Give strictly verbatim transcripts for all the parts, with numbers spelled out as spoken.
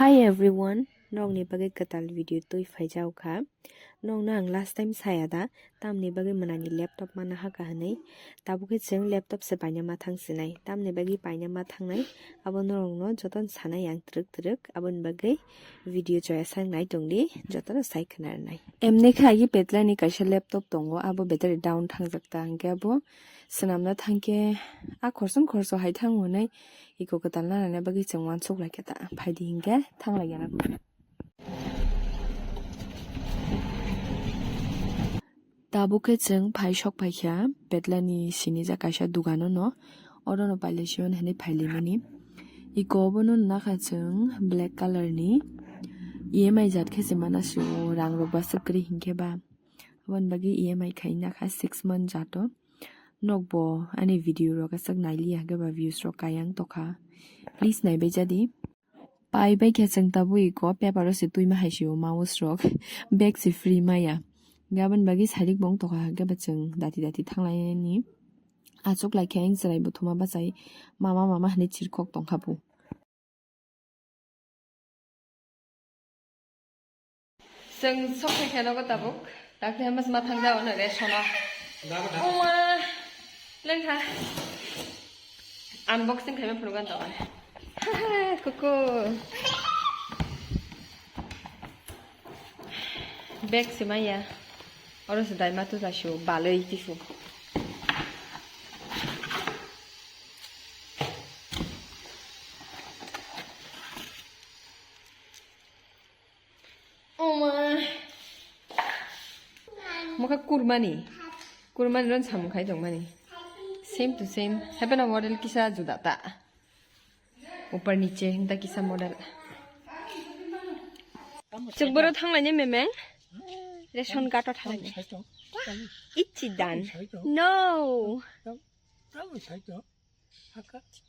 Hi everyone, nokni bagwi kwtal video twi phaijao kha. Nokno ang last time saya da, tamni bagwi mwnani laptop mana haka hwnwi. Tabukhe chwng laptop se paina ma thang sinai, tamni bagwi paina ma thangnai. Abo norokno jotono sanai ang twrwk twrwk, aboni bagwi video choya sak nai tongdi, jotono sai khna rwnai. Emne kha agi petlani kaisa laptop tongo, abo battery down thangjak ta, hwnkhe abo swnamna thangkhe a khorson khorso hai thango hwnwi iko kwtal nanani bagwi chwng uansuk lai khe ta phaidi hinkhe thang lai ya na. Tabuk khe chwng phai sok phai kha Betlani sinijak kaisa dugano no, oro no pailai sio hinwi phai limani. Iko obo no nakha chwng black colour ni E M I jat khe se mana sio, rang rok bwswk kwrwi hinkhe ba. Aboni bagwi E M I khai nakha six month jato. Nokbo ani video rok aswk nailiya hwnkhe ba views rok kayang tokha. Please naibai jadi. Pai bai khe chwng tabuk iko paper o se twima hai sio mouse rok. Bag se free maya. Hwnkhe aboni bagwi sailik bo wng tokha hwnkhe ba chwng dati dati thanglaini. Achuk lai khe ayang chwrai bo thuma bachai mama mama hinwi chirkhok tongkha bo. Chwng sok phai kha nogo tabuk. Dakti hamas ma thang jao no ration o. Oma. Lengkha. Unboxing khaima phunukgo tong. Kuku. Bag se maya. Oro se daima tu jasio balai kisu. Oma. Mokha kurmani. Kurmani ron samung khai tongmani. Same to same. Happy na model kisa juda ta. Upar niche hinta kisa model. Chukboro thanglaini memeng. Ration card o thanglaini. Ichi dan. No.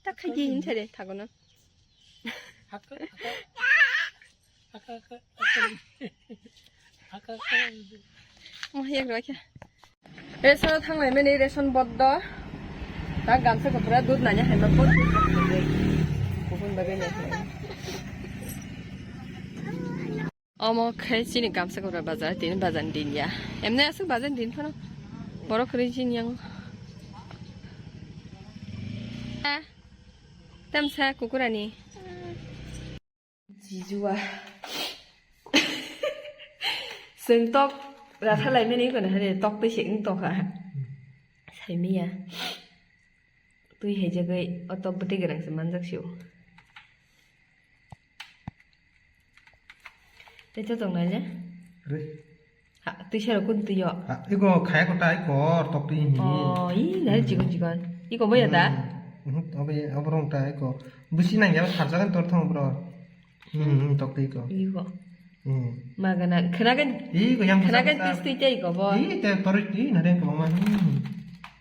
Ta khai di hinsa de thagono. Oh, yak rwa kya. Ration thang lai mene ration boddo. Ta gamsa kopra dud nanya hai ma bod. Kubun bagai nya hai. Omo khe chini gamsa kopra bazar, tini bazar din ya. Emne asuk bazar din phano. Borok kwrwi chini yang. Ah, tamsa kukurani. Jijua. Chwng tok ratha lai mene kono hane tok twi se wng tokha. Saimiya. Twi haijagwi o tok bwtwi gwnang se manjak sio. Tei to tong nai le? Re. Ha, twi sero kun twi yo. Ha, iko khaya kota iko tok twi hi. Oh, i nai chikon chikon. Iko boya da? Hmm, obe obrong ta iko. Busi nang ya sarjagan tor thong bro. Hmm, hmm, tok twi iko. Iko. Hmm. Magana khnagan. Iko yang khnagan tis twi tei iko bo. I te tor twi na den ko ma. Hmm.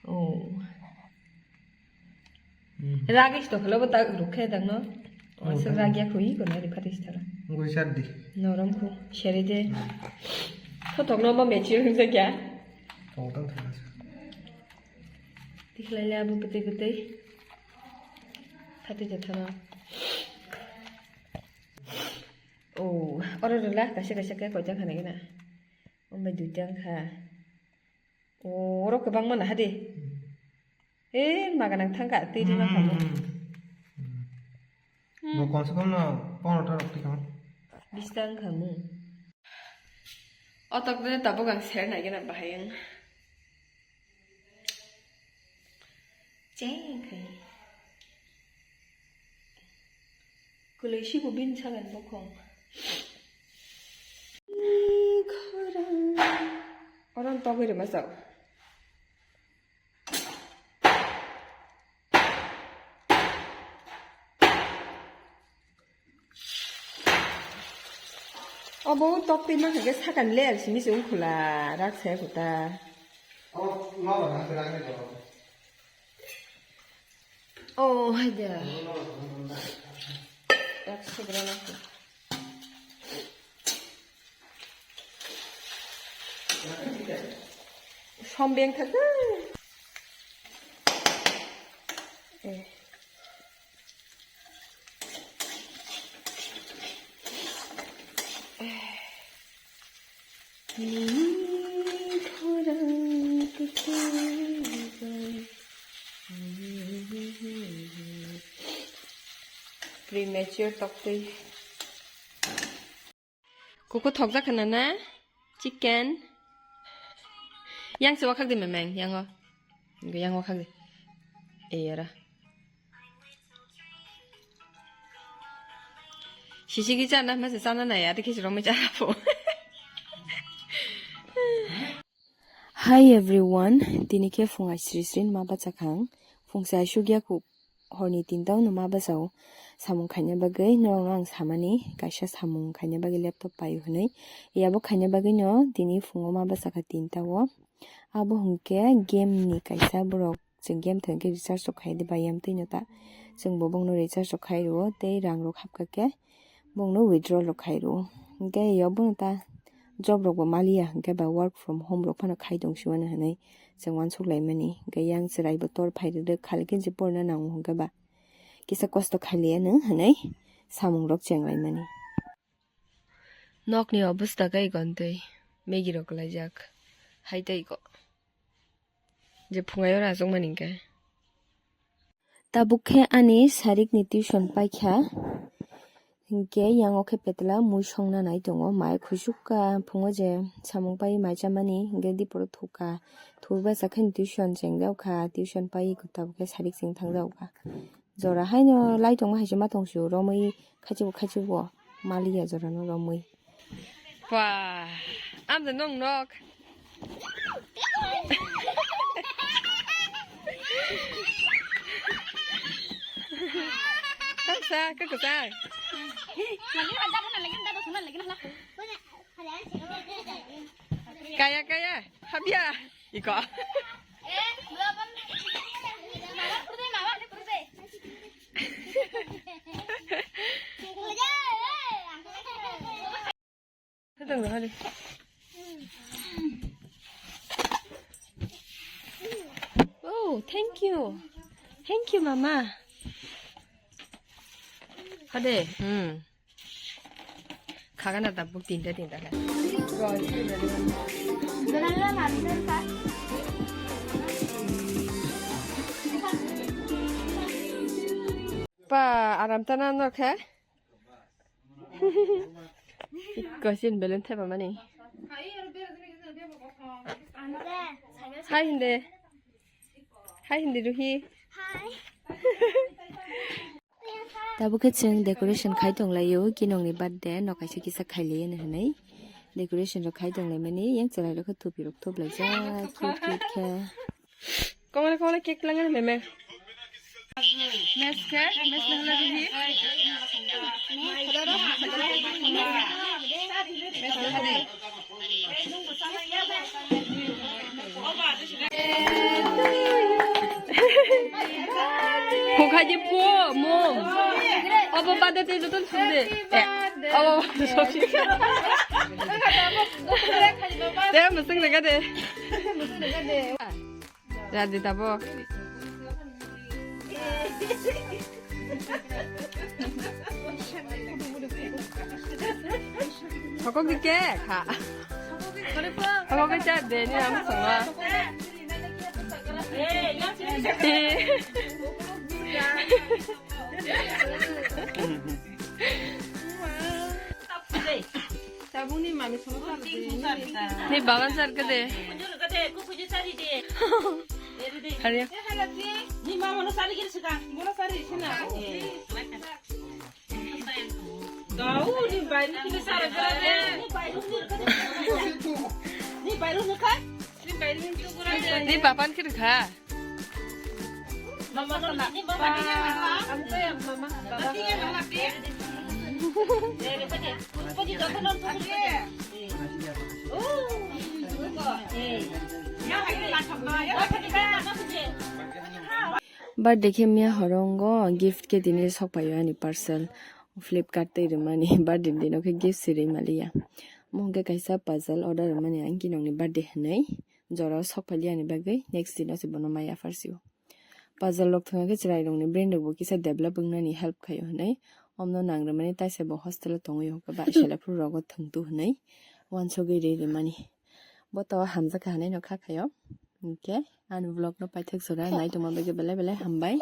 Oh. Hmm. Ragis to khalo bo ta rukhe dang no. Oh, asa ragya khui ko na ri phatis tara. Ngoi sar di. Norom khu seri de. Thotok no bo mechir hung jakya. Tong tang thang sa. Tikhlai le abo bwtwi bwtwi. Thati jathano. Oh, oro rwla kaisa kaisa khe koita khana gina. Ombai duita wngkha. Oh, oro kwbangma naha de. Eh, maga nang thangkha, twi rima khamu. Hmm. Bo kom se kom no pondro ta rok twi khamu. Bista wngkhamu. O tok de tabuk ang ser nai gana bahai ang. Cheng khai. Kwlwi sibo bini sagan bokhong. Ni khorang. Oron togwi rwma chao. Obo tok twi mankha khe sakani layer simi se wngkhula rak saya kuta. Oh, hai da. Yak sugra na. Sombeng thak. Eh. Premature toktwi. Kuku thokjak khana na? Chicken. Yang se wakhak di memeng, yang o. Yang wakhak di. Eyara. Sisigi chana mase chana nai, ati kisi romwi chana po. Hi everyone, tini khe phung aisri sri ma bachakhang. Phung se aisuk ya kuk, horni tinta no ma bachao. Samung khaina bagwi no ang samani, kaisa samung khaina bagwi laptop paio hwnwi. Yabo khaina bagwi no tini phungo ma bachakha tinta o. Abo hwnkhe game ni kaisa borok, chwng game thwngkhe recharge rok khai de bayam twi no ta. Chwng bo bongno recharge rok khai rwo tei rang rok hapkha khe bongno withdrawal rok khai rwo. Hwnkhe yo bono ta job rok bo maliya hwnkhe ba work from home rok phano khai tong si mano hwnwi chwng uansuk lai mani. Hwnkhe yang chwrai bo tor phai rwrwk khali khe je porna nango hwnkhe ba kisa kosto khaliya nwng hwnwi samung rok cheng lai mani. Nokni obostha khe gontwi Maggie rok kwlaijak hai tei go. Je phungai oro achukmani hwnkhe. Tabuk khe ani sarikni tuition paikha, hinkhe yango khe petla mui songna nai tongo, mai khusuk ka phungo je samung pai mai chamani, hinkhe diporo thuka, thubasa khe tuition chengjaokha, tuition pai tabuk khe sarik cheng thangjaokha. Jora haino lai tongma hai se ma tong sio, romwi khaichibo khaichibo maliya jora no romwi. Wah, amda nong nok. Kaksa, kaksa. Kaya, kaya, habia. Iko. Oh, thank you. Thank you, Mama. Hade, hmm. Khagana tabuk tinta tinta khe. Pa, aram tana nor khe. Ikko sin belun thepa mani. Hai hindi. Hai hindi Ruhi. Tabuk khe chwng decoration khai tong laio, kinongni birthday no kaisa kisa khai lai hwnwi. Decoration rok khai tong lai mani, yang chwrai rok khe thupi rok thup laijak, cute cute khe. Kongole kongole cake langan meme. Mes khe, mes na hala Ruhi. Hukhaji phu, mom. Obo bade te joton sukde. Eh, obo bade sukde. Te musung lega de. Radi tabok. Hokok di ke kha. Hokok ke cha de ni am sama. Tabuni mami sama. Ni baban sar ke de. Hari. Ni mama no sari kiri sika. Bono sari sina. Gau ni bairu kiri sara kara de. Ni bairu ni kiri kiri. Ni bairu ni kai. Ni bairu ni tu kura de. Ni baban kiri kha. Birthday khe miya horongo gift khe tini sokpaio ani parcel. Flipkart tei rwmani birthday dino khe gift siri maliya. Mo hwnkhe kaisa puzzle order rwmani ang kinokni birthday hwnwi. Jora o sok phailiya ni bagwi next dino se bono mai yaphar sio. Puzzle rok thwngya khe chwrai rokni brain rokbo kisa develop wngnani help khaio hwnwi. Omno nang rwmani taisa bo hostel o tongwi hwnkhe ba isalaphuru rogo thwngtu hwnwi. uansugwi ri rimani. Bo to hamjakha hinwi no kha khaio. Hinkhe ani vlog no paithak jora nai tongma bagwi belai belai hambai.